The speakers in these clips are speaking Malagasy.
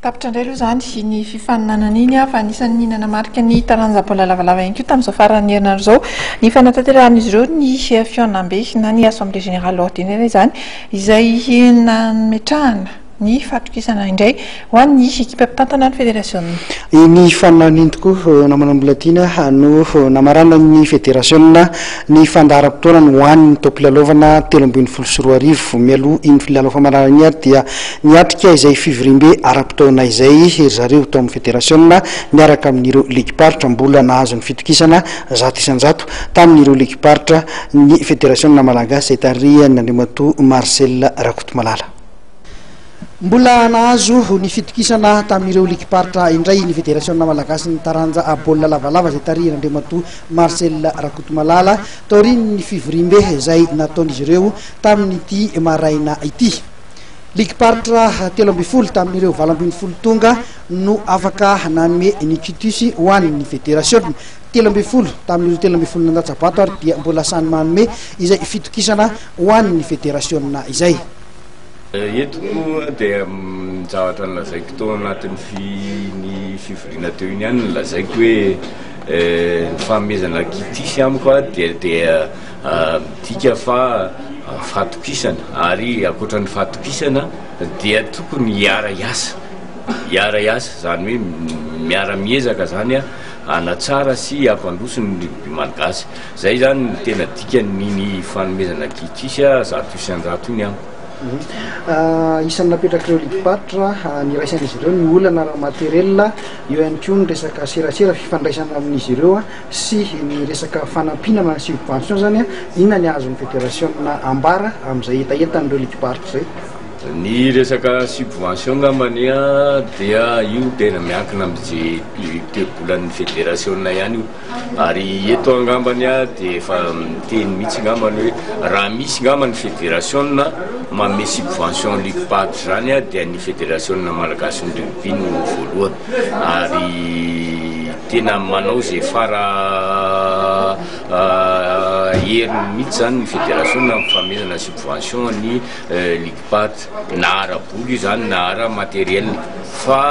Tapitra indray aloha izany iny fifaninanana iny fa anisan'ny nanamarika ny taranja baolina lavalava ihany koa tamin'izao faran'ny herinandro izao ny fanatanterahan'izy ireo ny fihaonambe na ny Assemblée Générale Ordinaire izany izay nametrahana ny fahatokisana indray ho an'ny ekipa mpitantana ny federasiona. Iny fifaninanana iny tokoa namana Mbolatiana no namaranan'ny federasiona ny fandaharam-potoanany ho an'ny taom-pilalaovana 2013. Mialoha iny lalao famaranana iny ary dia Niatrika izay fivoriambe ara-potoana izay ry zareo tao amin'ny federasiona niaraka amin'ireo ligim-paritra. Mbola nahazo ny fitokisana 100% tamin'ireo ligim-paritra ny federasiona malagasy izay tarihan'i Andriamatoa Marcel Rakotomalala. Mbola nahazo ny fitokisana tamin'ireo ligim-paritra indray ny federasiona malagasin'ny taranja baolina lavalava izay tarihin'Andriamatoa Marcel Rakotomalala taorian'ny fivoriambe izay nataon'izy ireo tamin'ity maraina ity. Ligim-paritra 13 tamin'ireo 18 tonga no afaka nanome ny quitus ho an'ny federasiona. 13 tamin'ireo 13 nandatsa-bato ary dia mbola samy manome izay fitokisana ho an'ny federasiona izay. Eto moa dia ny zavatra nolazaiko tao anatin'ny ny fivoriana teo iny ihany no nolazaiko hoe ny fanomezana quitus amiko dia dia Midika fa fahatokisana ary ankoatra ny fahatokisana dia tokony hiara-hiasa, hiara-hiasa izany hoe miara-miezaka izany hanatsara sy hampandroso ny rugby malgasy. Izay izany no tena dikan'iny fanomezana quitus 100% iny amiko. Isan'ny napetrak'ireo ligim-paritra niraisan'izy ireo ny olana ara-materiel, eo ihany koa ny resaka serasera, fifandraisana amin'izy ireo. sy ny resaka fanampiana na ny subvention zany inona ny azon'ny federasiona ambara amin'izay hetahetan'ireo ligim-paritra izay? Ny resaka subvention angambany dia io tena miankina amin'izay toe-bolan'ny federasiona ihany io ary eto angambany dia efa miteny mihitsy angambany hoe raha misy angamba ny federasiona manome subvention ligim-paritra izany dia ny federasiona malagasin'ny rugby no voalohany. Ary tena manao izay fara heriny mihitsy zany ny federasiona amin'ny fanomezana subvention ny ligim-paritra na ara-bola io zany na ara-materiel fa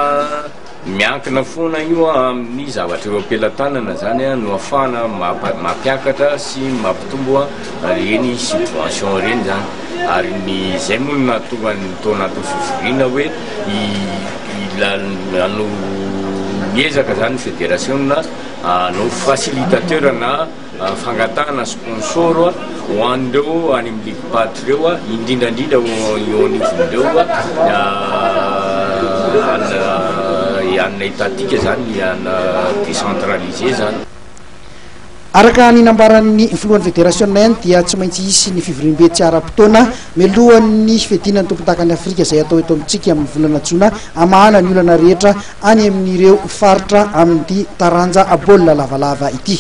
miankina foana io amin'ny zavatra eo am-pelatanana zany no ahafahana mampiakatra sy mampitombo ireny subvention ireny zany ary ny izay moa no nahatonga ny tao anatin'ny fivoriana hoe Hanao miezaka zany ny federasiona hanao facilitateur na fangatahana sponsor ho an'ireo any amin'ny ligim-paritra ireo, indrindra indrindra eo anivon'ireo anona étatique zany, anona décentralisé zany. Araka ny nambaran'ny filohan'ny federasiona ihany dia tsy maintsy hisy ny fivoriambe tsy ara-potoana mialohan'ny fiadiana ny tompondakan'i Afrika izay hatao eto amintsika amin'ny volana jona hamahana ny olana rehetra any amin'ireo faritra amin'ity taranja baolina lavalava ity.